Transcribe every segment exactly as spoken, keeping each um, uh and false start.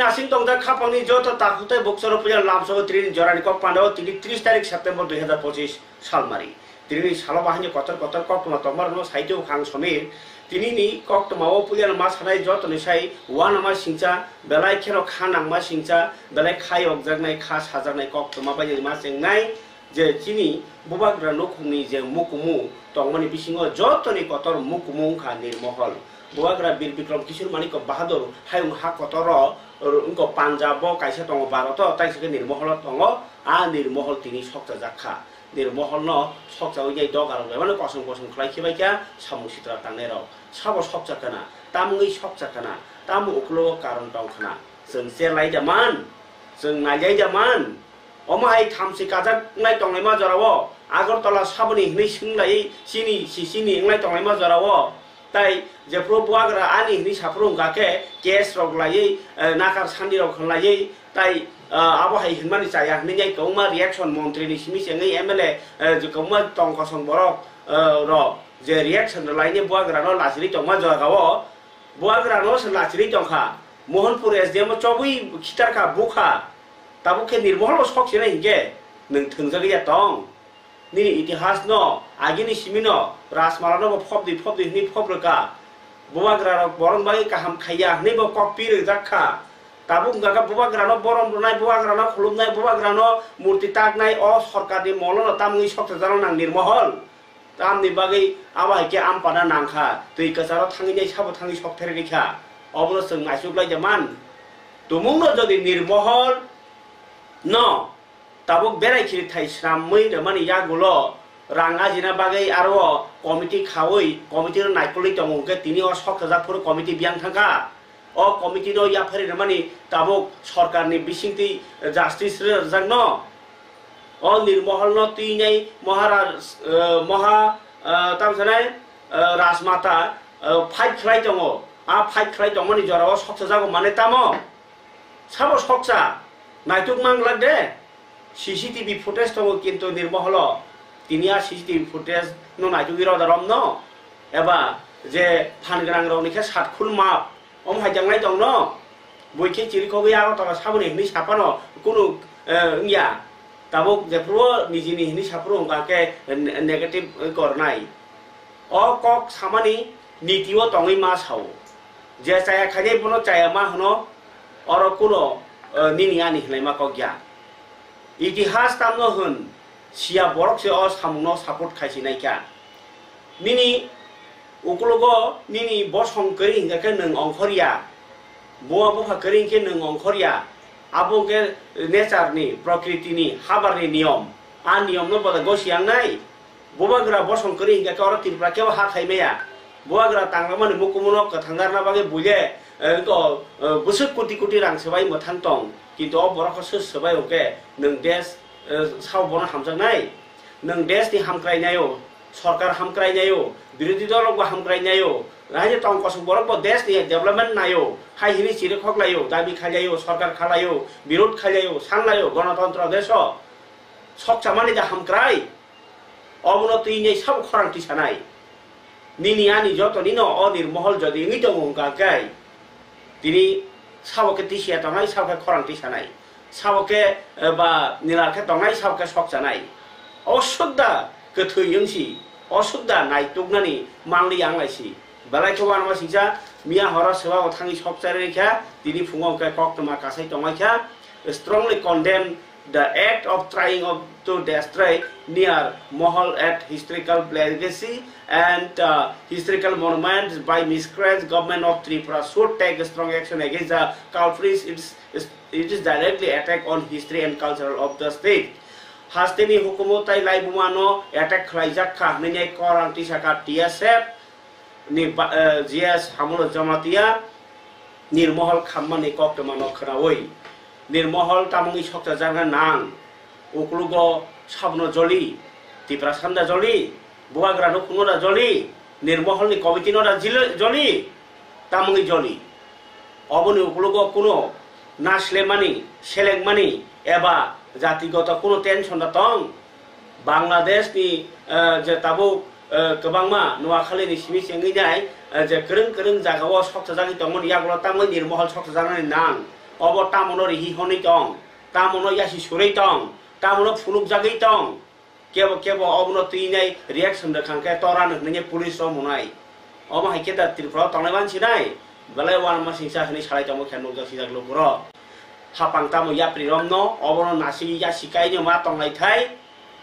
Asing tongjak khapangni joto takhuk tei bukcharo puila lamsao trini jorani kok pandao tini tris tarik September dui hazar pochis salmari. Trini salo bahai kotor kotor koktwma tongmarokno saitwi khang Somir. Tinini koktwmao puilano ma sanai jotoni sai uanama singcha, belai kheno kha nangma singcha, belai kha yokjaknai, kha sajaknai koktwma bai ma chengnai. Je chini bubagra nukhungni je mukumu tongmani bisingo jotoni kotor mukumu wngkha Nirmohol. Bubagra Bir Bikram Kishore Manikya Bahadur hayung ha kotoro wngkha Punjab-o kaisa tongo Bharat-o, tei se khe Nirmoholo tongo. A Nirmohol tini sokchajak kha. Nirmoholno sokchawi nai dogarok bai mano kosom kosom khlai khibai kha samung sitra tangnairok. Sabo sokcha khna, tamungwi sokcha khna, tamo uklogo karon tong khna. Chwng chelai da man, chwng nailai da man. Omo hai thamchi kajaknai tonglaima jorao, Agartala saboni hinwi swng laiwi chini si chini wnglai tonglaima jorao, tai jephru buagra ani hinwi saphru wngkha khe case rok laiwi, eh, nakar sandi rok khlaiwi tai, eh, abo hai hinmani chaya hinwi nai kwbangma reaction montri ni simi se wngwi M L A, eh, je kwbangma tong kosong borok, eh, rok je reaction laini buagra no lachiri tongma jorao, buagra no se lachiri tongkha, Mohanpur S D M o chobwi khitar kha bukha. Tabuk khe Nirmohol bo sok sinai hinkhe nwng thwngjagwi ya tong? Nini itihas no, agini simi no, Rajmala no bo phobdi phobdi hwnwi phob rwkha. Bubagra rok borok bagwi kaham khaiya hwnwi bo kok pi rwjak kha. Tabuk wngkha khe bubagra no borom rwnai, bubagra no khulumnai, bubagra no murti taknai, o sorkar ni molo no tamungwi sokchajak nang Nirmohol. Tamni bagwi abo hai khe ampana nangkha, twi kwcharo thangwi nai sabo thangwi sok therwi kha. Obono chwng naisuk lai de man. Tumungno jodi Nirmohol no tabuk berai khiri thai swnamwi rwmani yagulo rang ajina bagwi aro committee khaui committee no naikolwi tongo hwnkhe tini o sok kwchak phuru committee biyang thangkha. O committee no yaphari rwmani tabuk sorkarni bisingtwi justice rwjakno. O Nirmoholno twinai Maharaj, eh, Maha, eh, tamo sanai, eh, Rajmata, eh, fight khlai tongo. A fight khlai tongmani jorao sokchajago mane tamo? Sabo sokcha? Naituk mang glak de? C C T V footage tongo kintu Nirmoholo. Tini a C C T V footage no naitugwi roda romno? Eba je phan gwnang rokni khe satkhul map. Omo hai jangnai tongno? Bui khe chirikhogwi Agartala saboni hinwi saphano kunu, eh, wngya. Tabuk jephuru nijini hinwi saphuru wngkha khe ne-, negative kornai. O kok samani niti o tongwi ma sao. Je chaya khainai bono chaya ma hwno, oro kuno, eh, nini ani hwnaima kok ya. Itihas tamno hwn, siya borok se o samungno support khai si naikha. Nini ukologo nini bosong kwrwi hinkha khe nwng ongkhor ya, buma bupha kwrwi hinkhe nwng ongkhor ya. Abo hinkhe nature ni, prokriti ni, habar ni niyom. A niyom no bo gosi yang nai. Bubagra bosong kwrwi hinkhe oro Tripura kebo ha khai maya. Bubagra tanglamani mukumuno kwthang garna bagwi buile, eh, ko, eh, bwswk koti koti rang swbai mwthang tong. Kintu o borok khe swk swbai hwnkhe nwng desh, eh, sao bono hamjaknai? Nwng desh ni hamkrai naio, sorkar hamkrai naio, birodhi dol rok bo hamkrai naio, raijyo tong kosok borok bo desh ni development naio, hai hini chiri khok laio, dabi khai laio, sorkar kha laio, birod khai laio, sang laio, gonotontro desh o. Sok chamani da hamkrai? Obono twi nei sabo khorang tisanai. Nini ani joto nino o Nirmohol jodi wngwi tongo wngkha khe, tini sabo khe tisiya tongnai, sabo khe khorang tisanai, sabo khe, eh, ba nilal khe tongnai, sabo khe sok chanai. O sukda kwthwi wngsi, o sukda naituknani manliya wnglaisi. Belai khe uanama singcha miya horo swbabo thangwi sok charwi kha, tini phungo hwnkhe koktwma kasai tongmai kha, strongly condemn the act of trying of, to destroy near Mohol at historical legacy and, uh, historical monuments by miscreant government of Tripura should take strong action against the culprits. It's, it's, it is directly attack on history and culture of the state. Hasteni hukumu tai laibuma no attack khlaijak kha hwnwi khorang tisakha T S F ni ba-, eh, G S Hamulo Jamatia Nirmohol khammani koktwma no khwnaui, Nirmohol tamungni sokchajakna nang, ukulugo sabono joli, Tiprasanda joli, Bubagra nukhungno da joli, Nirmoholni committee no da jili-, joli, tamungni joli. Oboni ukulugo kuno na slemani, selengmani eba jatigoto kuno tension da tong? Bangladesh ni, eh, je tabuk, eh, kwbangma Noakhali ni simi se wngwi nai, eh, je kwrwng kwrwng jaga o sokchajagwi tongmani yagulo tamwi Nirmohol sokchajaknani nang. Obo tamono rihi honwi tong, tamono yasi surwi tong, tamono phunukjagwi tong. Kebo kebo obono twinai reaction rwkha hwnkhe torano hwnwi police rok munai. Omo hai khe da Tripura o tongnai mansinai, belai uanama singcha hwnwi salai tongo khe nukjak sijak lukurok. Hapang tamo yapri romno obono nasigi yasi kainwi ma tonglaithai.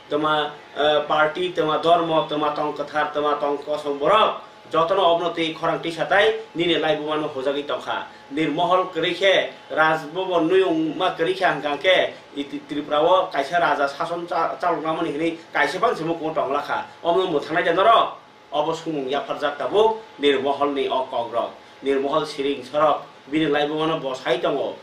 Twma, eh, party, twma dhormo, twma tong kwthar, twma tong kosong borok, jotono obono twi khorang tisa tai nini laibumano hojagwi tongkha. Nirmohol kwrwi khe, Rajbhavan nuyung ma kwrwi khe hwnkha khe, iti Tripura o kaisa raja sason cha-, chaloknamani hwnwi kaisa bang se mukumo tongla kha. Omo mwthangnai de norok? Obo sumung yapharjak tabuk Nirmoholni o kokrok. Nirmohol siring sorok bini laibumano bosai tongo.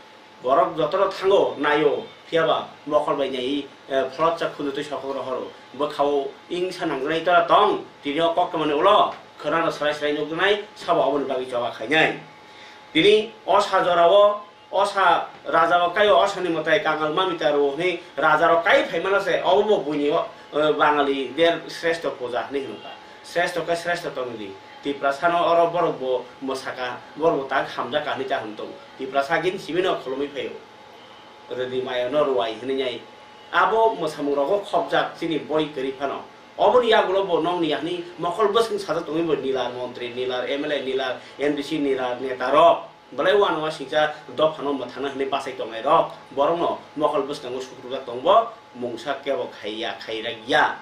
Borok jotono thango, naio, phiyaba mokol bai naiwi, eh, pholotsa khunjotwi sokhok rohoro. Bwkhao ingsa nangjaknai tora tong, tini o koktwmani ulo khwnano srai srai nukjaknai, sabo oboni bagwi choba khainai. Tini o sa jorao Osa raja o kai o osani mwtai kangal mamita rwo hwnwi raja rok kai phaimano se, obo bo buini o, eh, Bangali der sreshto puja hwnwi hwnka. Sreshto khe sreshto tongdi. Tiprasano oro borok bo mwsaka, borok bo tak hamjak ka hwnwi ta hwn tong. Tiprasa gin simino khulumwi phaio. Rwdi mayo no rwai hwnwi nai. Abo mwsamung rogo khopjak chini boi kwrwi phano. Oboni yagulo bo nokni ya hwnwi mokol bwswng sajak tongwi bo nilar montri, nilar M L A, nilar M D C, nilar neta rok. Belai uanama singcha dophano mwthangna hwnwi bachai tongnai rok, borokno mokol bwskango sukrujak tongbo mungsa kebo khaiya, khairakya.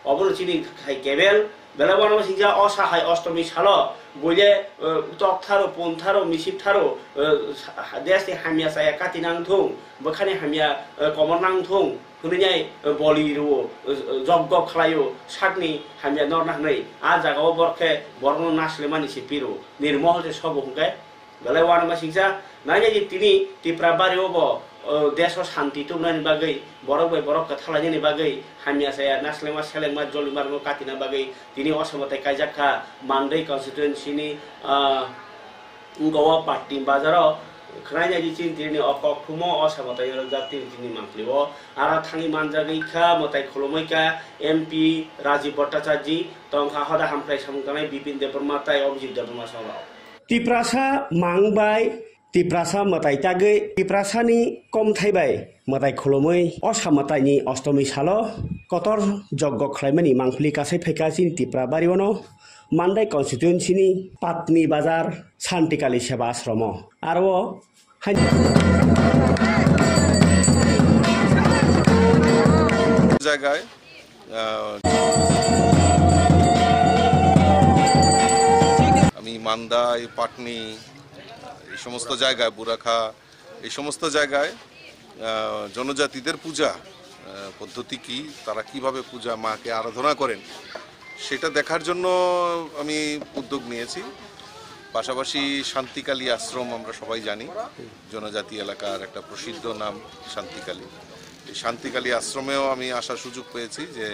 Obono chini khai kebel, belai uanama singcha osa hai ostomi salo, buile, eh, tok tharo, pun tharo, misip tharo, eh, sa-, ha-, desni hamya chaya kati nang thung, bwkhani hamya, eh, komor nang thung, hwnwi nai, eh, boli rwo, eh, jok gok khlaio, sakni hamya norna hwnwi, a jagao borok khe borokno naslemani se piro, nirmohol se sobo hwnkhe, Belai uanama singcha, nainai di tini Tipra bari o bo, o, desh o shanti tubunani bagwi, borok bai borok kwthalainani bagwi, hamya chaya, naslema, selengma, jolimar no katina bagwi, tini o samo tai kaijak kha, Mandai constituency ni, ah, Goa Patni bazar o, khwnainai di chini tini o kok thumo o samo tai yorok jak tini tini mangpli o, ara thangwi manjagwi kha, mwtai khulumwi kha, M P Rajiv Bhattacharya, tongkha hoda hamkrai samung tangnai Bipin Debbarma tai Abhijit Debbarma song rok. Tiprasa mang bai Tiprasa mwtai tagwi Tiprasani komthai bai mwtai khulumwi osa mwtaini ostomi salo kotor joggo khlaimani mangpili kasai phaikha chini Tipra bari ono Mandai constituency ni Patni Bazar Santikali Seba Ashromo. Aro hai জায়গায় আহ, আমি মান্দাই, পাটনি, এই সমস্ত জায়গায়, বুরাখা, এই সমস্ত জায়গায় আহ, জনজাতিদের পূজা আহ, পদ্ধতি কি, তারা কিভাবে পূজা মাকে আরাধনা করেন, সেটা দেখার জন্য আমি উদ্যোগ নিয়েছি। পাশাপাশি শান্তিকালী আশ্রম আমরা সবাই জানি, জনজাতি এলাকার একটা প্রসিদ্ধ নাম শান্তিকালী। এই শান্তিকালী আশ্রমেও আমি আসার সুযোগ পেয়েছি যে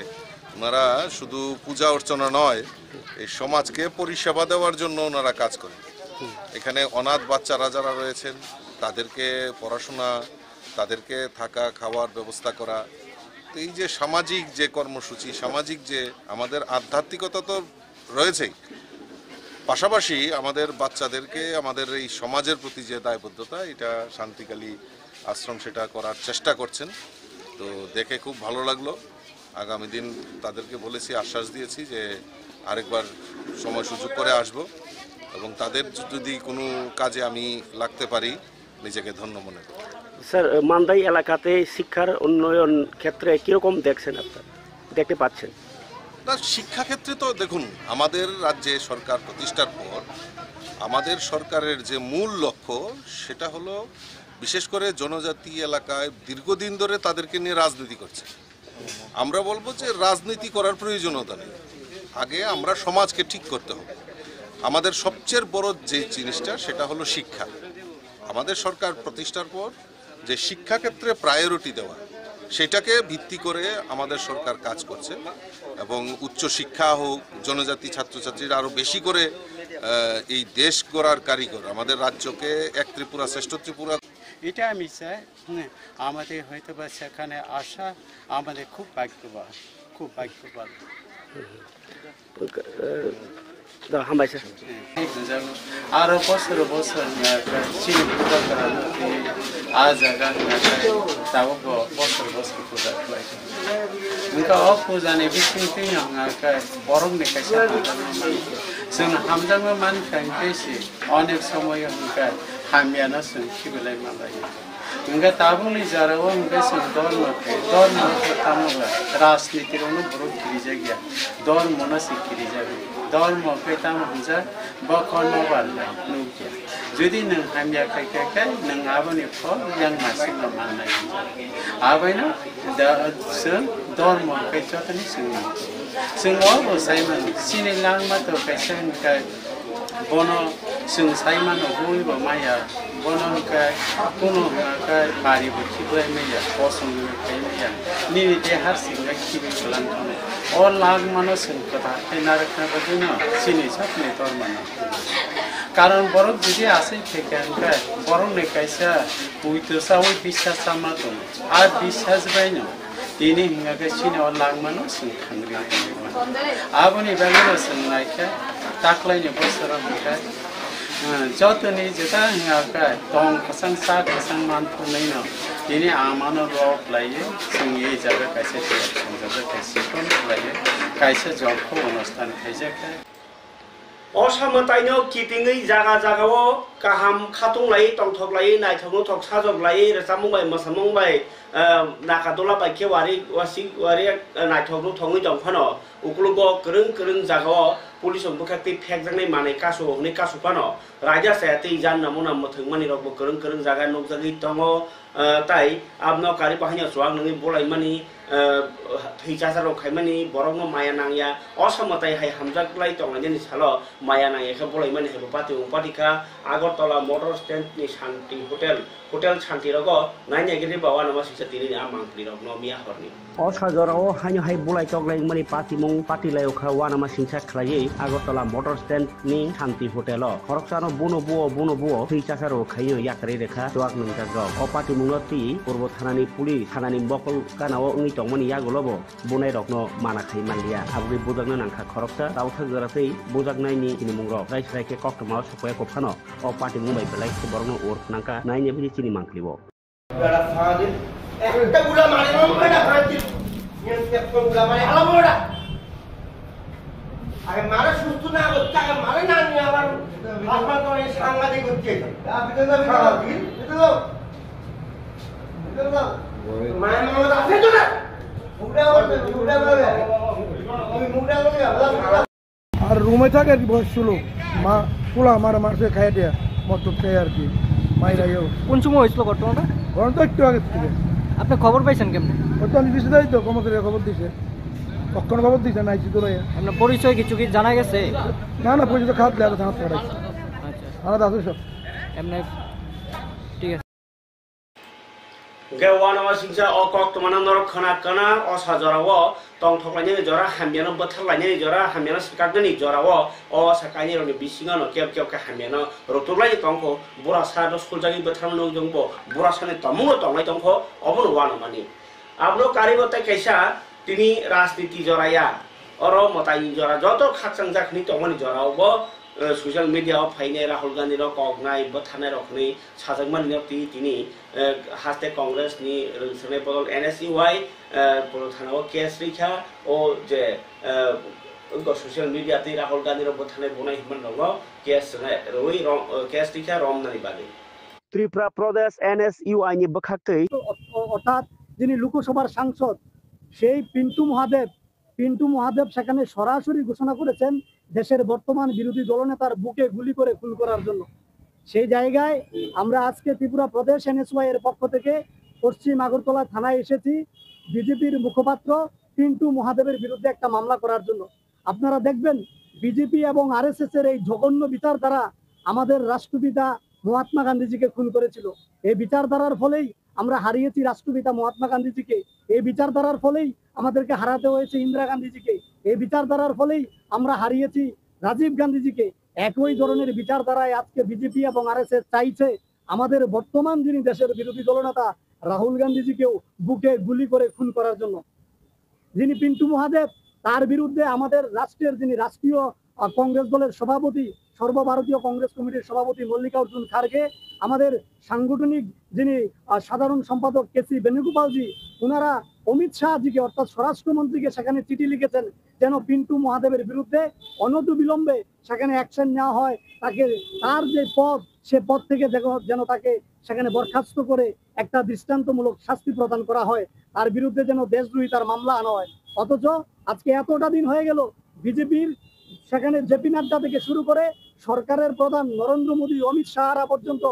ওনারা শুধু পূজা অর্চনা নয়, এই সমাজকে পরিষেবা দেওয়ার জন্য ওনারা কাজ করেন। এখানে অনাথ বাচ্চারা যারা রয়েছেন, তাদেরকে পড়াশোনা, তাদেরকে থাকা খাওয়ার ব্যবস্থা করা। তো এই যে সামাজিক যে কর্মসূচি, সামাজিক যে আমাদের আধ্যাত্মিকতা তো রয়েছেই, পাশাপাশি আমাদের বাচ্চাদেরকে আমাদের এই সমাজের প্রতি যে দায়বদ্ধতা, এটা শান্তিকালী আশ্রম সেটা করার চেষ্টা করছেন। তো দেখে খুব ভালো লাগলো। আগামী দিন তাদেরকে বলেছি, আশ্বাস দিয়েছি যে আরেকবার সময় সুযোগ করে আসব এবং তাদের যদি কোনো কাজে আমি লাগতে পারি, নিজেকে ধন্য মনে করি। স্যার, মান্দাই এলাকাতে শিক্ষার উন্নয়ন ক্ষেত্রে কিরকম দেখছেন আপনারা, দেখতে পাচ্ছেন? না, শিক্ষাক্ষেত্রে তো দেখুন, আমাদের রাজ্যে সরকার প্রতিষ্ঠার পর আমাদের সরকারের যে মূল লক্ষ্য, সেটা হলো বিশেষ করে জনজাতি এলাকায় দীর্ঘদিন ধরে তাদেরকে নিয়ে রাজনীতি করছে। আমরা বলবো যে রাজনীতি করার প্রয়োজনীয়তা নেই, আগে আমরা সমাজকে ঠিক করতে হবে। আমাদের সবচেয়ে বড় যে জিনিসটা, সেটা হলো শিক্ষা। আমাদের সরকার প্রতিষ্ঠার পর যে শিক্ষাক্ষেত্রে প্রায়োরিটি দেওয়া, সেটাকে ভিত্তি করে আমাদের সরকার কাজ করছে। এবং উচ্চ শিক্ষা হোক, জনজাতি ছাত্রছাত্রীরা আরও বেশি করে আহ, এই দেশ গড়ার কারিগর, আমাদের রাজ্যকে এক ত্রিপুরা শ্রেষ্ঠ ত্রিপুরা। এটা আমি চাই। হুম, আমাদের হয়তো বা সেখানে আসা আমাদের খুব ভাগ্যবান, খুব ভাগ্যবান। Da, hambai sir. Aro bosor bosor wngkha chini puja kwrwng twi a jaga wngkha tabukbo bosor bosor puja khlai. Wngkha o pujani bisingtwi wngkha borokni kaisa hamjakma mankha. Chwng hamjakma mankha hwnkhe se onek somoyo wngkha hamyano chwng khibilai manlaio. Hingke tabukni jora o hingke chwng dormo khe, dormo khe tamo ba rajniti rokno borok kirijak ya, dormo no se kirijak. Dormo khe tamo hinjak, bokhorno barnai nukya. Jodi nwng hamya khai khe, khe nwng aboni phol yang masingno mannai hinjak. Abaino da, chwng dormo khe jotoni chwng nang. Chwng obo sai mano, chini langma to kaisa hingkhe, bono chwng sai mano, bui bo maya, bono hwnkhe kuno hwnkhe bari bo khiklai maya, kosong ni khai maya, nini deha singkhe khibi kwlang thangwi. O langmano chwng kwthar khe narwkna bagwino chini sakni dormano. Karon borok jodi aswk khe khe hwnkhe borokni kaisa puito chaui bisa chama tongo. A bisas baino tini hingkha khe chini o langmano chwng thangri tongwi mano. Aboni bagwino chwng naikhe taklaini bosoro hingkha, ah, jotoni jeta hingkha khe tong kwchang cha kwchang manthoknaino tini amano rok laiwi chwng e jaga kaisa tiyar swngjajak khe sikon khlaiwi kaisa jokho onusthan khaijak khe. O samwtaino kitingwi jaga jagao kaham khatung lai, tongthok lai, naithok nuthok sajok lai, rwchapmung bai mwsamung bai, eh, nakadola bai khe wari wasik wari, eh, naithok nuthok wngwi tong phano, ukulugo kwrwng kwrwng jagao police rok bwkhaktwi phekjaknai manwi kasu hwnwi kasu phano, raida chaya twi jan namo namo thwngmani rokbo kwrwng kwrwng jaga nukjagwi tongo. Ah, tai abno kari bahaino chuak nangwi bolaimani, ah, thwi chasa rok khaimani borokno maya nangya, o samwtai hai hamjak lai tonglainani salo maya nangya khe bolaimani hai bo pati wng pati kha. Agartala motor stand ni Shanti Hotel, Hotel Shanti rogo naina giri ba uanama singsa tini ni a mangpli rokno miya horni. O sajorao haino hai bulai toklai wngmani patimung patilai kha uanama singsa khlaiwi Agartala motor stand ni Shanti Hotel o. Khoroksano buno buo, buno buo thwi chasaro khaino yakarwi rekha chuak nwngjak rok. O patimungno twi Purbo thanani police thanani mokol ganao wngwi tongmani yagulo bo bunai rokno mana khai manliya. Aboni bujakna nangkha khoroksa, tauthak jora tei bujaknaini sinimung rok. Rai srai khe koktwmao sokoya kho phano o patimung bai belai khe borokno ur nangkha naina bini chini mangpli o. Bera fadir. Ekta gula mare, mong bera fadir. Yang siap pun gula mare, alam ora. Agar mare sustu na, bocca agar mare na, ni abar. Asma to ni sangga di kucce. Fadir. Itu lo. Itu lo. Maya mau tak itu kan? Muda, muda, muda. Muda, muda. আর রুমে থাকে আর কি, বয়স্ক লোক, মা, পোলা মারা মারছে, খাইয়ে দেয়া, মদ টদ খায় আর কি, মাইরা ইয়েও। কোন সময় হয়েছিল ঘটনাটা? ঘটনা তো একটু আগে থেকে। আপনি খবর পাইছেন কেমনে? ওই তো আমি দিছি তাই তো, কর্মচারীরা খবর দিছে, কখন খবর দিছে, নাইছি তো ভাইয়া। আপনার পরিচয় কিছু কি জানা গেছে? না, না, পরিচয় তো খারাপ লাগে, থানাতে পাঠাইছে। আচ্ছা। থানাতে আছে সব। এমনি, ঠিক আছে। Hingke uanama singsa o koktwmano norok khna kana, o sa jorao tongthok lainani jora, hamyano bwthar lainani jora, hamyano swkaknani jorao o sa kainwi rokni bisingo no kep kep khe hamyano rwtuk lai tongkho, bura sa no suljagwi bwtharma nukjongbo, bura sani tomung no tonglai tongkho, obono uanamani. Abono karibo tei kaisa tini rajniti joraya, oro mwtaini jora joto khakchangjak hwnwi tongmani jorao bo, eh, social media o phainai Rahul Gandhi no koknai bwtharnai rok hwnwi sajakmani no twi tini, eh, haste Congress ni rwngthwknai bodol N S U I, eh, Polo thana o case rikha, o je, eh, wngkha social media tei Rahul Gandhi rok bwtharnai bunai hinmani rokno case rwnai, rwi rom, eh, case rikha romnani bagwi. Tripura Pradesh N S U I ni bwkhaktwi. অর্থাৎ যিনি লোকসভার সাংসদ, সেই পিন্টু মহাদেব, পিন্টু মহাদেব সেখানে সরাসরি ঘোষণা করেছেন দেশের বর্তমান বিরোধী দলনেতার বুকে গুলি করে খুন করার জন্য। সেই জায়গায় আমরা আজকে ত্রিপুরা প্রদেশ এনএসওয়াই এর পক্ষ থেকে পশ্চিম আগরতলা থানায় এসেছি বিজেপির মুখপাত্র পিন্টু মহাদেবের বিরুদ্ধে একটা মামলা করার জন্য। আপনারা দেখবেন, বিজেপি এবং আরএসএস এর এই জঘন্য বিচারধারা আমাদের রাষ্ট্রপিতা মহাত্মা গান্ধীজিকে খুন করেছিল। এই বিচারধারার ফলেই আমরা হারিয়েছি রাষ্ট্রপিতা মহাত্মা গান্ধীজিকে। এই বিচারধারার ফলেই আমাদেরকে হারাতে হয়েছে ইন্দিরা গান্ধীজিকে। এই বিচারধারার ফলেই আমরা হারিয়েছি রাজীব গান্ধীজিকে। একই ধরনের বিচারধারায় আজকে বিজেপি এবং আরএসএস চাইছে আমাদের বর্তমান যিনি দেশের বিরোধী দলনেতা রাহুল গান্ধীজিকেও বুকে গুলি করে খুন করার জন্য। যিনি পিন্টু মহাদেব, তার বিরুদ্ধে আমাদের রাষ্ট্রের যিনি রাষ্ট্রীয় আহ, কংগ্রেস দলের সভাপতি, সর্বভারতীয় কংগ্রেস কমিটির সভাপতি মল্লিকার্জুন খার্গে, আমাদের সাংগঠনিক যিনি আহ, সাধারণ সম্পাদক কে সি বেণুগোপালজি, ওনারা অমিত শাহজিকে অর্থাৎ স্বরাষ্ট্রমন্ত্রীকে সেখানে চিঠি লিখেছেন যেন পিন্টু মহাদেবের বিরুদ্ধে অনতিবিলম্বে সেখানে অ্যাকশন নেওয়া হয়, তাকে তার যে পদ সে পদ থেকে যেন যেন তাকে সেখানে বরখাস্ত করে একটা দৃষ্টান্তমূলক শাস্তি প্রদান করা হয়, তার বিরুদ্ধে যেন দেশদ্রোহিতার মামলা আনা হয়। অথচ আজকে এতটা দিন হয়ে গেল, বিজেপির সেখানে জেপি নাড্ডা থেকে শুরু করে সরকারের প্রধান নরেন্দ্র মোদী, অমিত শাহরা পর্যন্ত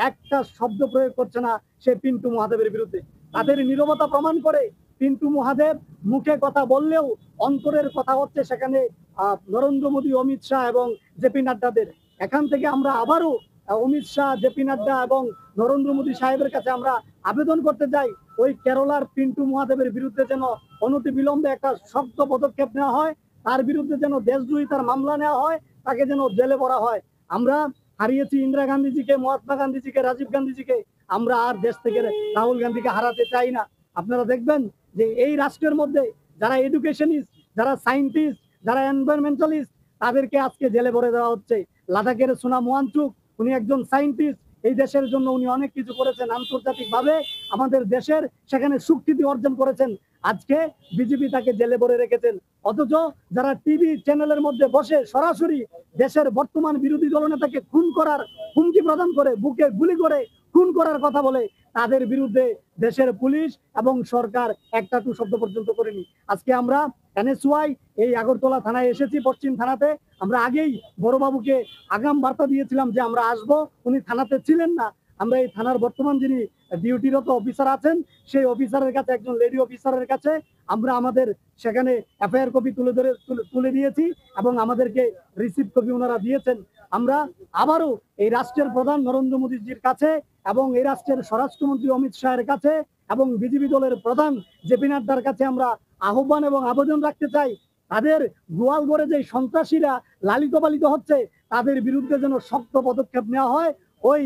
একটা শব্দ প্রয়োগ করছে না সে পিন্টু মহাদেবের বিরুদ্ধে। তাদের নীরবতা প্রমাণ করে পিন্টু মহাদেব মুখে কথা বললেও অন্তরের কথা হচ্ছে সেখানে আহ, নরেন্দ্র মোদী, অমিত শাহ এবং জেপি নাড্ডাদের। এখান থেকে আমরা আবারও আহ, অমিত শাহ, জেপি নাড্ডা এবং নরেন্দ্র মোদী সাহেবের কাছে আমরা আবেদন করতে চাই, ওই কেরলার পিন্টু মহাদেবের বিরুদ্ধে যেন অনতিবিলম্বে একটা শক্ত পদক্ষেপ নেওয়া হয়, তার বিরুদ্ধে যেন দেশদ্রোহিতার মামলা নেওয়া হয়, তাকে যেন জেলে ভরা হয়। আমরা হারিয়েছি ইন্দিরা গান্ধীজিকে, মহাত্মা গান্ধীজিকে, রাজীব গান্ধীজিকে, আমরা আর দেশ থেকে রাহুল গান্ধীকে হারাতে চাই না। আপনারা দেখবেন যে এই রাষ্ট্রের মধ্যে যারা এডুকেশনিস্ট, যারা সায়েন্টিস্ট, যারা এনভায়রনমেন্টালিস্ট, তাদেরকে আজকে জেলে ভরে দেওয়া হচ্ছে। লাদাখের সুনাম ওয়াংচুক, উনি একজন সায়েন্টিস্ট, এই দেশের জন্য উনি অনেক কিছু করেছেন, আন্তর্জাতিকভাবে আমাদের দেশের সেখানে স্বীকৃতি অর্জন করেছেন। আজকে বিজেপি তাকে জেলে ভরে রেখেছেন। অথচ যারা টিভি চ্যানেলের মধ্যে বসে সরাসরি দেশের বর্তমান বিরোধী দলনেতাকে খুন করার হুমকি প্রদান করে, বুকে গুলি করে খুন করার কথা বলে, তাদের বিরুদ্ধে দেশের পুলিশ এবং সরকার একটা টু শব্দ পর্যন্ত করেনি। আজকে আমরা এনএসওয়াই এই আগরতলা থানায় এসেছি, পশ্চিম থানাতে। আমরা আগেই বড়বাবুকে আগাম বার্তা দিয়েছিলাম যে আমরা আসব, উনি থানাতে ছিলেন না। আমরা এই থানার বর্তমান যিনি ডিউটিরত অফিসার আছেন, সেই অফিসারের কাছে, একজন লেডি অফিসারের কাছে আমরা আমাদের সেখানে এফআইআর কপি তুলে ধরে তুলে তুলে দিয়েছি এবং আমাদেরকে রিসিভ কপি ওনারা দিয়েছেন। আমরা আবারও এই রাষ্ট্রের প্রধান নরেন্দ্র মোদীজির কাছে এবং এই রাষ্ট্রের স্বরাষ্ট্রমন্ত্রী অমিত শাহের কাছে এবং বিজেপি দলের প্রধান জেপি নাড্ডার কাছে আমরা আহ্বান এবং আবেদন রাখতে চাই, তাদের গোয়ালঘরে যে সন্ত্রাসীরা লালিত পালিত হচ্ছে, তাদের বিরুদ্ধে যেন শক্ত পদক্ষেপ নেওয়া হয়। ওই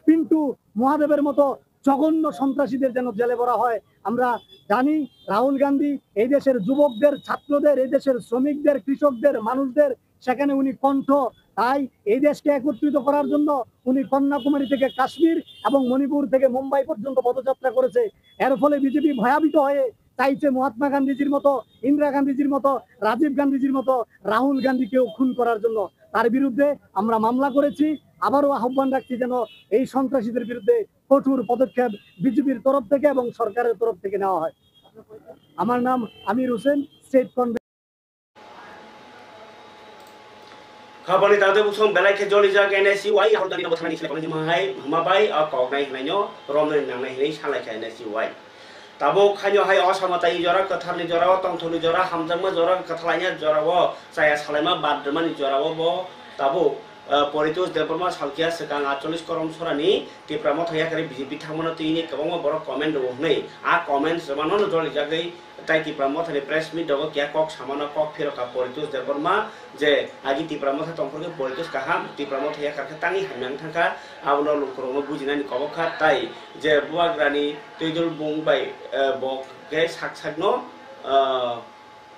পিন্টু মহাদেবের মতো জঘন্য সন্ত্রাসীদের যেন জেলে ভরা হয়। আমরা জানি রাহুল গান্ধী এই দেশের যুবকদের, ছাত্রদের, এই দেশের শ্রমিকদের, কৃষকদের, মানুষদের সেখানে উনি কণ্ঠ। তাই এই দেশকে একত্রিত করার জন্য উনি কন্যাকুমারী থেকে কাশ্মীর এবং মণিপুর থেকে মুম্বাই পর্যন্ত পদযাত্রা করেছে। এর ফলে বিজেপি ভয়াবিত হয়ে চাইছে মহাত্মা গান্ধীজির মতো, ইন্দিরা গান্ধীজির মতো, রাজীব গান্ধীজির মতো রাহুল গান্ধীকেও খুন করার জন্য। তার বিরুদ্ধে আমরা মামলা করেছি, আবারও আহ্বান রাখছি যেন এই সন্ত্রাসীদের বিরুদ্ধে কঠোর পদক্ষেপ বিজেপির তরফ থেকে এবং সরকারের তরফ থেকে নেওয়া হয়। আমার নাম Amir Hossain, state convenor. Khapani tangtwi buksong belai khe jolijak N S U I, Rahul Gandhi no bwtharnani slai tongnai hwnma hai, hwnma bai o koknai hwnaino romnani nangnai hwnwi sanlaikha N S U I. Tabuk khaino hai o samataini jora, kwtharni jora, o tongthokni jora, hamjakma jora, kwthalaina jora, o chaya salaima bad rwmani jora, o bo tabuk, ah, Poritosh Debbarma salkhe swkang atchollish korom sorani Tipra Motha yakarwi B J P thangmano twi hwnwi kwbangma borok comment rwo hwnwi. A comments rwmano no jolijagwi tai Tipra Mothani press meet rogo keha kok samano kok phirokha Poritosh Debbarma je agi Tipra Motha tongphuru khe Poritosh kaham, Tipra Motha yakar khe tangwi hamya wng thangkha, abono lukurokno bujinani kobok kha. Tai je bubagrani twidul bung bai, eh, bo khe sak sakno, eh,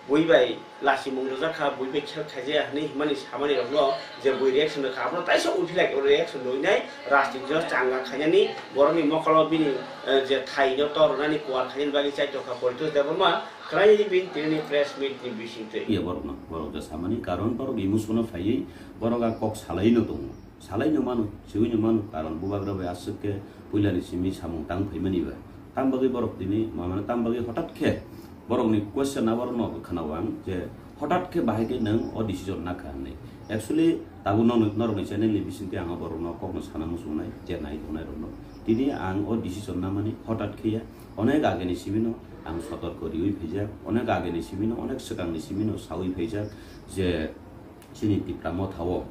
bui bai lasimung rwjak kha, bui bai khel khaijaya hwnwi himani samani rokno je bui reaction rwkha, abono taisa uphilai reaction rwinai rajniti o changa khainani borokni mokolo bini, eh, je thaino tor rwnani kuar khainani bagwi chaitokha Poritosh Debbarma khwlainani bini tinini press meet ni bisingtwi. Iya borokno, borok je samani karon borok emotional phaiwi borok a kok salaino tongo. Salaino mano, siwino mano, karon bubagra bai aswk khe puilani simi samung tang phaimani ba. Tam bagwi borok tini, mamano tam bagwi hotat khe borokni question aborokno khwnao ang je hotat khe bahai khe nwng o decision nakha hwnwi. Actually, tabuk norok, norokni channel ni bisingtwi ang borokno kokno sana muchungnai, je nai tongnai rokno. Tini ang o decision namani hotat khe ya, onek ageni simino ang sotorko riwi phaijak, onek ageni simino, onek swkangni simino sawi phaijak je chini Tipra Motha o,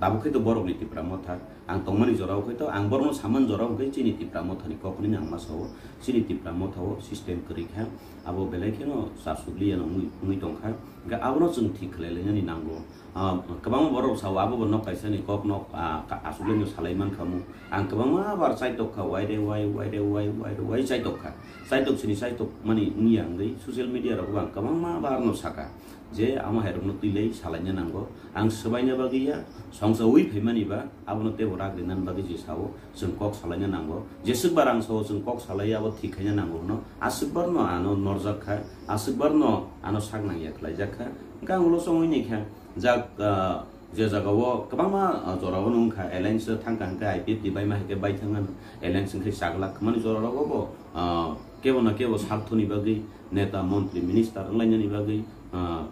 tabuk khe to borokni Tipra Motha, Ang tongmani jora o khe to, ang borokno samani jora o khe chini Tipra Mothani kok hwnwi ang ma sao, chini Tipra Motha o system kwrwi kha, abo belai kheno chasuk liya no wngwi, wngwi tong kha. Hwnkhe abono chwng thik khlai lainani nango. Ah, kwbangma borok sao, abo bo nok kaisani kok nok, ah, ka-, aswk no salai man kha mu. Ang kwbangma bar chaitok kha, wai re wai, wai re wai, wai re wai chaitok kha. Chaitok sini chaitok mani wngya wngwi social media rogo ang kwbangma bar no saka. Je amo hai rokno twi lai salaina nango. Ang swbaina bagwi ya, songsa ui phaimani ba, abono teibo rak rinani bagwi je sao, chwng kok salaina nango. Jeswk bar ang sao chwng kok salai abo thik khaina nango hwno, aswk bar no ano norjak kha, aswk bar no ano sak nangya khlaijak kha. Hwnkhe ang ulo chongwi ni kha, jak, ah, je jaga o kwbangma, ah, jora o wngkha, alliance thangkha hwnkhe I P F T bai ma hai khe bai thang ano, alliance wngkhe chaglak mani jora rogo bo, ah, kebo na kebo sarthoni bagwi neta, montri, minister wnglainani bagwi, ah,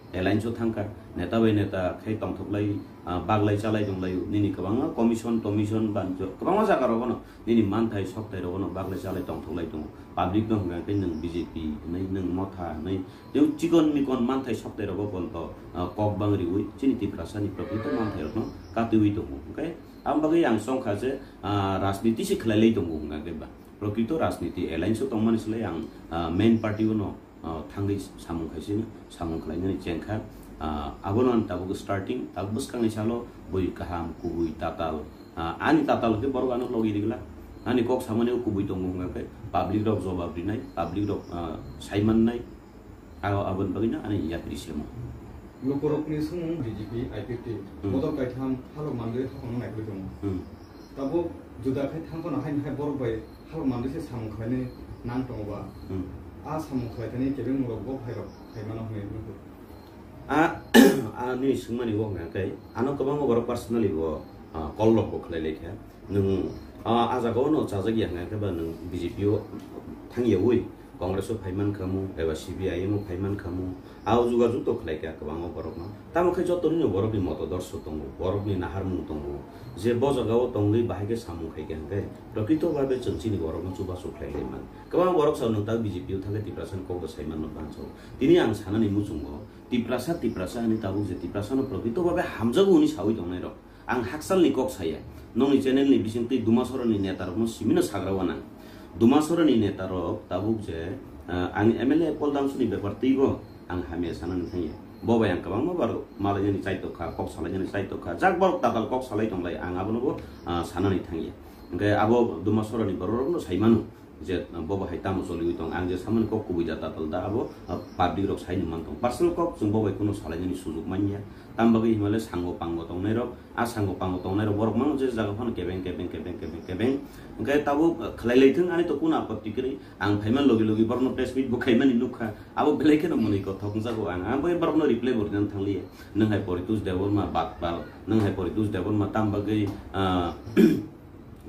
alliance o thangkha, neta bai neta khai tongthoklai, ah, baglai chalai tonglaio, nini kwbangma commission, tommission, banjo, kwbangma jaga rogo no nini manthai sokthai rogo no baglai chalai tongthoklai tongo. Public no hwnkha khe nwng B J P hwnwi, nwng Motha hwnwi, nwng chikon mikon manthai sokthai rogo ponto, ah, kok bang riwi chini Tiprasa ni prokrito manthai rokno katiwi tongo. Hwnkhe ang bagwi ang songkha je, ah, rajniti se khlai lai tongo hwnkha khe ba. Prokrito rajniti alliance o tongmani slai ang, ah, main party o no ah, thangwi samung khaisino, samung khlainani chengkha. Ah, abono ang tabuk starting, tabuk bwskangni salo bui kaham, kubui, tatal. Ah, ani tatal khe borok ano logi rigla. Ani kok samani o kubui tongo hwnga khe public rok jobab rinai, public rok, ah, saimannai. Abo, aboni bagwino ani yapri semo. Lukurokni sumung B J P, I P F T, Hmm. bodol kaitham halok mandwi haphangno naikhlwi tongo. Hmm. Tabuk juda khe thang phano haini hai borok bai halok mandwi se samung khlainai nang tongo ba? Hmm. A samung khlai thani kebengmung rok bo phairok khai mano hwnwi nugo. A, ani swngmani bo hwnka khe, ano kwbangma borok personally bo, ah, call rok bo khlai lai kha. Nwng, ah, a jaga o no chajak ya hwnka khe ba nwng B J P o thang ya ui. Congress o phai man kha mu, eba C P I M o phai man kha mu, a o jugajug to khlai kha kwbangma borokno. Tamo khe joto nini borokni motodorsho tongo, borokni naharmung tongo, je bo jaga o tongwi bahai khe samung khai kha hwnkhe, prokrito babe chwng chini borokno chubachu khlai lai man. Kwbangma borok sao nwng tak B J P o thang khe Tiprasa ni kok bo sai man no banchao. Tini ang sanani muchungo Tiprasa, Tiprasa hwnwi tabuk je Tiprasa no prokrito babe hamjago hwnwi saui tongnai rok. Ang haksalni kok saya, nokni channel ni bisingtwi Dumasora ni neta rokno simino sagra wanang. Dumasora ni neta rok tabuk je, ah, ang M L A Paul Damsoni bepar twibo ang hamya sanani thangya. Bo bai ang kwbangma bar malainani chaitok kha, kok salainani chaitok kha. Jak borok tatal kok salai tonglai, ang abono bo, ah, sanani thangya. Hwnkhe abo Dumasora ni borok rokno sai mano. Je, uh, bo bo hai tamo choliwi tong, ang je samani kok kubui da tatal da abo, uh, public rok saini man tong. Personal kok chwng bo bai kunu salainani sujuk manya. Tam bagwi himale sango pango tongnai rok, a sango pango tongnai rok borok mano je jaga phano kebeng, kebeng, kebeng, kebeng, kebeng. Hwnkhe tabuk, uh, khlai lai thung ani to kunu apotti kwrwi. Ang phaima logi logi borokno press meet bo khaimani nukha. Abo belai kheno mwnwi kothok wngjago ang. Ang bai borokno reply bo rinani thangliya. Nwng hai Poritos Debbarma batpal, nwng hai Poritos Debbarma tam bagwi, uh,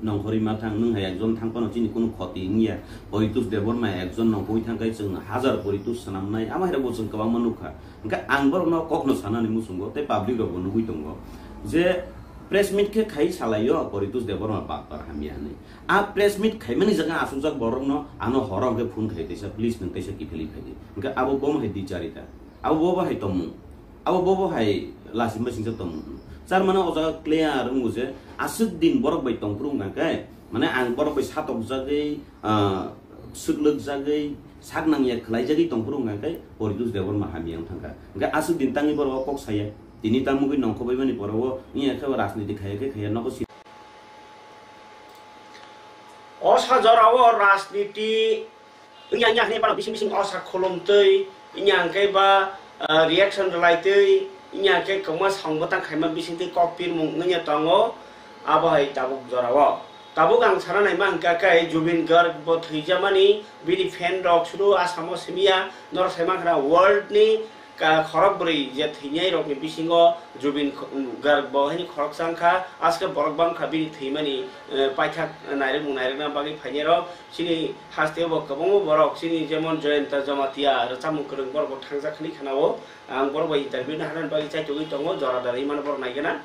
Nongkhorwi ma thang, nwng hai ekjon thang phano chini kunu khoti wngya. Poritos Debbarma ekjon nongkhorwi thang khe chwng hajar Poritos swnamnai, ama hai rokbo chwng kwbangma nukha. Hwnkhe ang borokno kokno sanani muchungo tei public rokbo nugwi tongo je press meet khe khai salaio Poritos Debbarma batpar hamya hinwi. A press meet khaimani jaga achukjak borokno ano horo hwnkhe phone khai teisa, "Please nwng teisa kiphilwi phaidi." Hwnkhe abo bomo hai dicharita. Abo bobo hai tongmung. Abo bobo hai lachima singsa tongmung. Char mane o jaga clear wngo je aswk din borok bai tongphuru wngkha khe, mane ang borok bai satokjagwi, ah, swklwkjagwi, sak nangya khlaijagwi tongphuru wngkha khe Poritos Debbarma hamya wng thangkha. Hwnkhe aswk din tangwi borok o kok saya. Tini tamugwi nongkhorbaimani pora o wngya khe o rajniti khaya khe khaya nogo si- O sa jorao rajniti wngya, wngya hwnwi bono bising bising osa khulumtwi, wngya hwnkhe ba, ah, reaction rwlaitwi, wngya hwnkhe kwbangma samung bwtang khaima bisingtwi kok pirmung wngya tongo, abo hai tabuk jorao. Tabuk ang sana naima hwnkha khe Zubeen Garg bo thwijamani, bini fan rok sudu Asamo simiya, norok sai mankha world ni ka-, khorok bwrwi je thwinai rokni bisingo Zubeen K-, Garg bo haini khoroksa wngkha, aske borok bangkha bini thwimani, eh, paithak nairwkmung nairwkna bagwi phainai rok. Chini hasteo bo kwbangma borok, chini jemon Jayanta Jamatia rwchapmung kwrwng, borok bo thangjak hwnwi khnao. Ang borok bai interview na hanani bagwi chaitugwi tongo, jora dara imano borok naigena.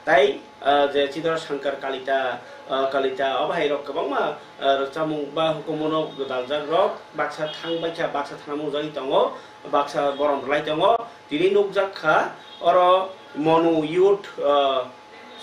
Tai, ah, je Chidra Shankar Kalita, ah, Kalita, abo hai rok kwbangma, ah, rwchapmung ba hukumu no gwdaljak rok, baksa thang bai kha, baksa thana mujagwi tongo, baksa borom rwlai tongo. Tini nukjak kha oro Monu Youth, ah,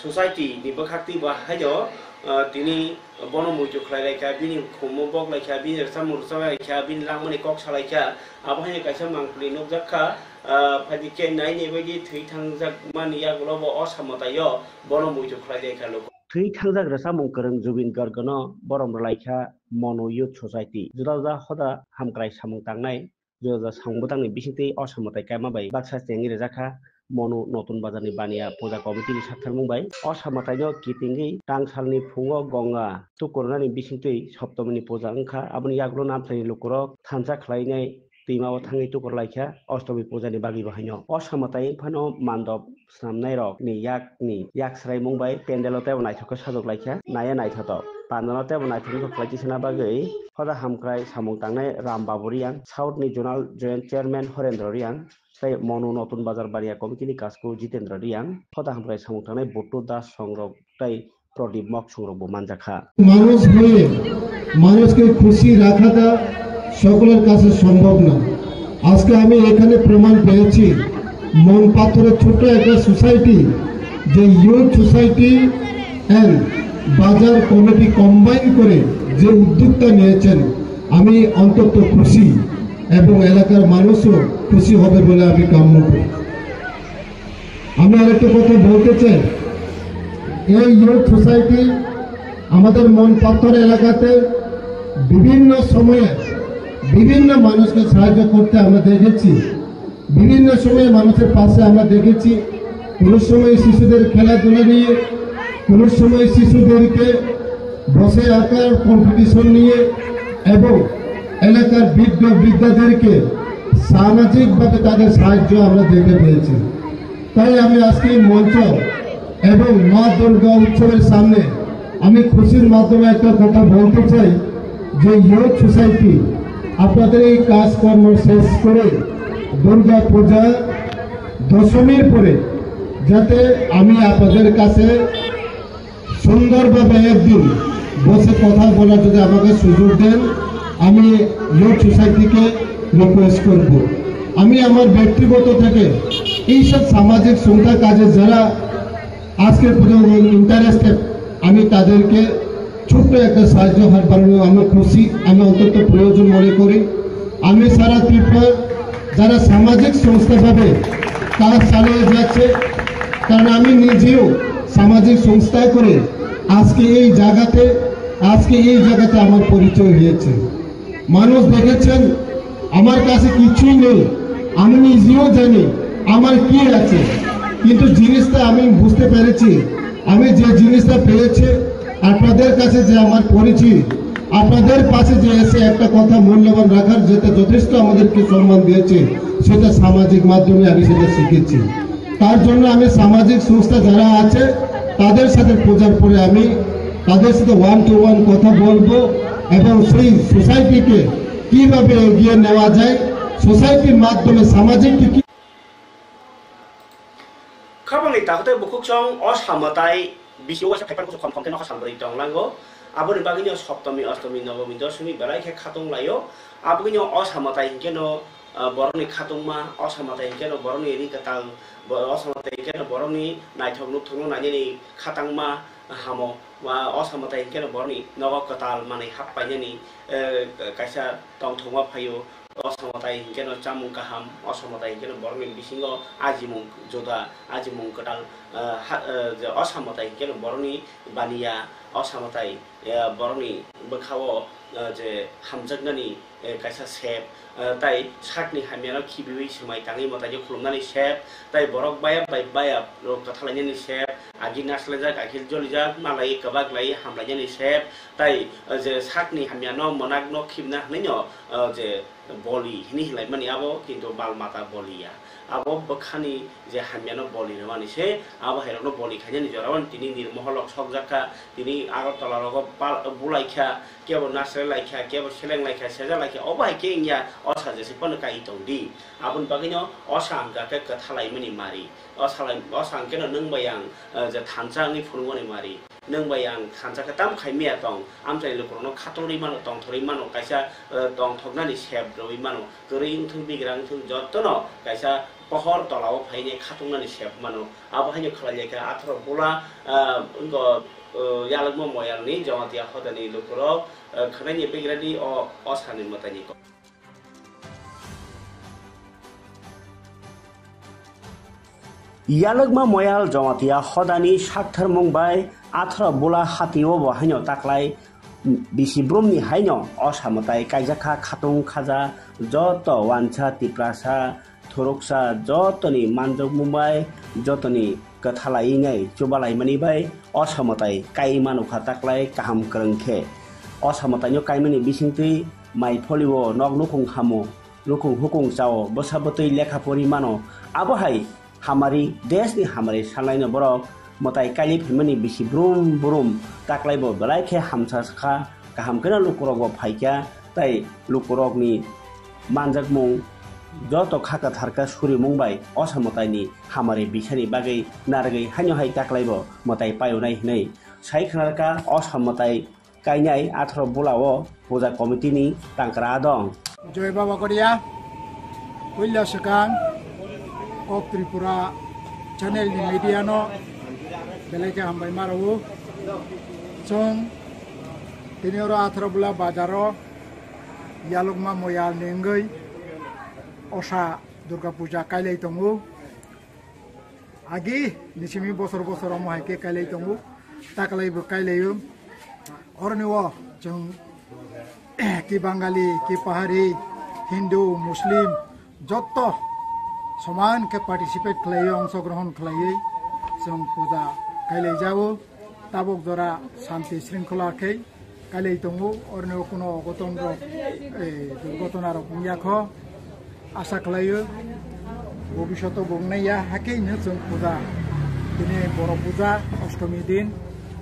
Society ni bwkhak twi bo haino, ah, tini bono muitu khlai lai kha, bini khumo bok lai kha, bini rwchapmung rwchap lai kha, bini langmani kok sa lai kha, abo haino kaisa mangpili nukjak kha. Ah, phaidi khe nai nai bai di thwi thangjak mani yagulo bo o samataio bono muitu khlai lai kha luku. Thwi thangjak rwchapmung kwrwng Zubeen Garg no borom rwlai kha, Monu Youth Society juda juda hoda hamkrai samung tangnai. Juda juda samung bwtangni bisingtwi o samung tai kaima bai baksa chengwi rijak kha. Monu Notun Bazarni Baniya Puja Committee ni saktharmung bai o samung taino kitingwi tangsalni phungo Gonga tukurnani bisingtwi Soptomini puja wngkha. Aboni yagulo Namthani lukurok thansa khlainai twimao thangwi tukur laikha Ostomi pujani bagwi bo haino. O samung tai wngphano mandop swnamnairokni yakni yak swraimung bai pendelo teibo naithok khe sajwk laikha, naiya naithotok. Pandano teibo naithok wngkha khlai tisana bagwi hoda hamkrai samung tangnai Ram Babu Reang, South ni Zonal Joint Chairman Horendra Reang, tei Monu Notun Bazar Baniya Committee ni kasku Jitendra Reang, hoda hamkrai samung tangnai Buttu Das Songrok tei Pradip Mok Songrok bo manjak kha. মানুষ হয়ে মানুষকে খুশি রাখাটা সকলের কাছে সম্ভব না। আজকে আমি এখানে প্রমাণ পেয়েছি, মন পাথরের ছোট্ট একটা সোসাইটি, যে ইউথ সোসাইটি অ্যান্ড বাজার কমিটি কম্বাইন করে যে উদ্যোগটা নিয়েছেন, আমি অত্যন্ত খুশি এবং এলাকার মানুষও খুশি হবে বলে আমি কাম্য করি। আমি আরেকটা কথা বলতে চাই, এই ইউথ সোসাইটি আমাদের মন পাথর এলাকাতে বিভিন্ন সময়ে বিভিন্ন মানুষকে সাহায্য করতে আমরা দেখেছি। বিভিন্ন সময়ে মানুষের পাশে আমরা দেখেছি, কোনো সময় শিশুদের খেলাধুলা নিয়ে, কোনো সময় শিশুদেরকে বসে আঁকার কম্পিটিশন নিয়ে এবং এলাকার বৃদ্ধ বৃদ্ধাদেরকে সামাজিকভাবে তাদের সাহায্য আমরা দেখতে পেয়েছি। তাই আমি আজকে এই মঞ্চ এবং মা দুর্গা উৎসবের সামনে আমি খুশির মাধ্যমে একটা কথা বলতে চাই যে ইউথ সোসাইটি আপনাদের এই কাজকর্ম শেষ করে দুর্গা পূজা দশমীর পরে যাতে আমি আপনাদের কাছে সুন্দরভাবে একদিন বসে কথা বলার যদি আমাকে সুযোগ দেন, আমি ইউথ সোসাইটিকে রিকোয়েস্ট করব। আমি আমার ব্যক্তিগত থেকে এইসব সামাজিক সংস্থা কাজে যারা আজকে পর্যন্ত ইন্টারেস্টেড, আমি তাদেরকে ছোট্ট একটা সাহায্য হাত বাড়ানো আমি খুশি, আমি অত্যন্ত প্রয়োজন মনে করি। আমি সারা ত্রিপুরা যারা সামাজিক সংস্থাভাবে কাজ চালিয়ে যাচ্ছে, কারণ আমি নিজেও সামাজিক সংস্থা করে আজকে এই জায়গাতে, আজকে এই জায়গাতে আমার পরিচয় হয়েছে। মানুষ দেখেছেন, আমার কাছে কিছুই নেই, আমি নিজেও জানি আমার কি আছে, কিন্তু জিনিসটা আমি বুঝতে পেরেছি, আমি যে জিনিসটা পেয়েছি, আপনাদের কাছে যে আমার পরিচয়, আপনাদের পাশে যে এসে একটা কথা মূল্যবান রাখার, যেটা যথেষ্ট আমাদেরকে সম্মান দিয়েছে, সেটা সামাজিক মাধ্যমে আমি সেটা শিখেছি। তার জন্য আমি সামাজিক সংস্থা যারা আছে, তাদের সাথে পূজার পরে আমি তাদের সাথে ওয়ান টু ওয়ান কথা বলবো এবং সেই সোসাইটিকে কিভাবে এগিয়ে নেওয়া যায়, সোসাইটির মাধ্যমে সামাজিক কি কি Khabangni takhwtwi bukhuksong o samwtai bisingo waisa phaiphano kuchuk khom khom khe nokha salbrwi tonglango. Aboni bagwino Soptomi, Ostomi, Nobomi, Dosomi belai khe khatung laio. Aboni o samwtai hinkhe no, ah, borokni khatungma, o samwtai hinkhe no borokni ri kwtal, bo-, o samwtai hinkhe no borokni naithok nukthokno nainani khatangma hamo. Wa o samwtai hinkhe no borokni nogo kwtal manwi hap painani, eh, kaisa tongthokma phaio. O samwtai hinkhe no chamung kaham, o samwtai hinkhe no borokni bisingo ajimung juda, ajimung kwtal, eh, ha, eh, je o samwtai hinkhe no borokni baniya, o samwtai, eh, borokni bwkhao, eh, je hamjaknani, eh, kaisa sep, eh, tai sakni hamyano khibiwi swmai tangwi mwtaino khulumnani sep, tai borok bayap bai bayap rok kwthalainani sep, agi naslaijak, akhil jolijak, malai kwbak lai hamlainani sep, tai, eh, je sakni hamyano mwnakno khibna hwnwino, eh, je boli hini hinlaimani abo, kintu bal mata boliya. Abo bwkhani je hamyano boli rwmani se, abo hairokno boli khainani jorao tini nirmohol rok sokjak kha, tini Agartala rogo pal-, bulai kha, kebo nasrai lai kha, kebo seleng lai kha, seja lai kha, obo hai khe wngya, o sa jese phano kai tong di. Aboni bagwino o sa hwnkha khe kwthalaimani mari. O salai, o sa hwnkhe no nwng bai ang, eh, je thansa wngwi phunukmani mari. Nwng bai ang thansa khe tamo khai miya tong, amchaini lukurokno khatungwi mano, tongthorwi mano, kaisa, eh, tongthoknani sep rwui mano, kwrwi wngthung, bigra wngthung, jotono kaisa pohor tolao phainai khatungnani sep mano. Abo haino khlai lai kha atharo bula, ah, wngkha, ah, Yalwkma Moyalni Jamatia hodani lukurok, ah, khwnaini bigradi o, o sani mwtaini kok. Yalwkma Moyal Jamatia hodani saktharmung bai atharo bula hatio bo haino taklai bisi brumni haino osa mwtai kaijak kha khatung khaja joto wansa Tiprasa thuruksa jotoni manjak mung bai jotoni kwthalai wngnai chubalaimani bai osa mwtai kai manu kha taklai kaham kwrwng khe. Osa mwtaino kaimani bisingtwi mai pholio nok nukhung hamo. Nukhung hukung chao, bwsa bwtwi lekha pori mano. Abo hai hamari, desh ni hamari sanlaino borok mwtai kaili phaimani bisi brum brum taklai bo belai khe hamsa kha, kaham kheno lukurok bo phaikha, tai lukurokni manjakmung joto kha kwthar khe surimung bai osa mwtaini hamari bisani bagwi narwgwi haino hai taklai bo mwtai paionai hinwi sai khwnarkha osa mwtai kainai atharo bula o puja committee ni tangkra dong. Joy Baba Koria, puila swkang kok Tripura channel ni media no belai khe hambai ma rwo. Chwng tini oro atharo bula bazar o Yalwkma Moyal ni wngwi osa Durga Puja kailai tongo. Agi ni simi bosor bosor omo hai khe kailai tongo, taklai bo kailaio. Oroni o chwng ki Bangali, ki Pahari, Hindu, Muslim, jotto soman khe participate khlaiwi, ongshogrohon khlaiwi chwng puja kailai jago. Tabuk jora shanti shringkhola khe kailai tongo, oroni o kuno ogoton rok, eh, durgotona rok wngya kho. Asa khlaio, bobishoto bo wngnai ya, hakhe hino chwng puja. Tini boro puja, ostomi din,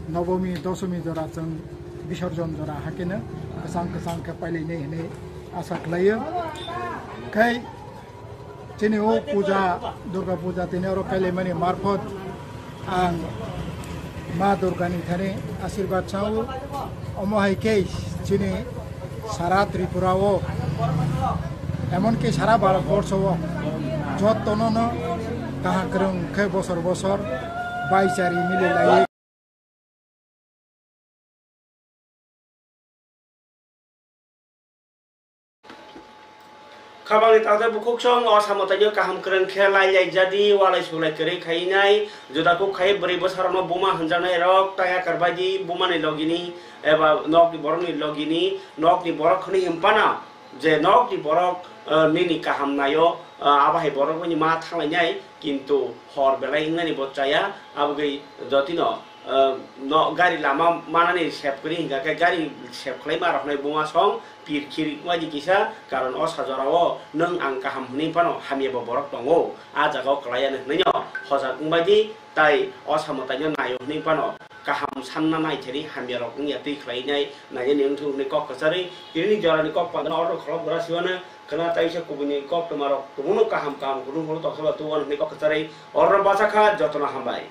nobomi, dosomi jora chwng bisorjon jora hakhe no kwchang kwchang khe pailainai hinwi asa khlaio. Khai chini o puja, Durga puja tini oro kailaimani marphot ang Ma Durgani thani asirbat sao. Omo hai khe chini sara Tripura o, emon ki sara Bharat borsho o jottono no kaham kwrwng khe bosor bosor baichari mili lai. Khabangni takhuk bukhuk song o samwtaino kaham kwrwng khe lai lai jadi, walai sulai kwrwi khainai, juda kuk khai bwrwi bwsarokno buma hwnjaknai rok, taya kwrbaidi bumani logini eba nokni borokni logini, nokni borok hwnwi hwnphano je nokni borok, eh, nini kaham naio, eh, abo hai borok bini ma thanglainai, kintu hor belai wngnani bo chaya, abogwi jotino, eh, no gari lama manani sep kwrwi hingkha khe gari sep khlai ma roknai buma song pir khir wngmadi kisa, karon o sajorao nwng ang kaham hwnwi phano hamya bo borok tongo, a jagao kwlaiya hwnwi no hojak wngbaidi, tai o samwtaino naio hwnwi phano kaham sanna naithani hamya rok wngya twi khlainai nainani wngthung hwnwi kok kwcharwi tinini jorani kok pandano order kholop gra siwano. Khwna tai se kubuni kok twmarok tubunu kaham kaham kudung horo toksoba tuwan hwnwi kok kwcharwi order bachakha jotono hambai.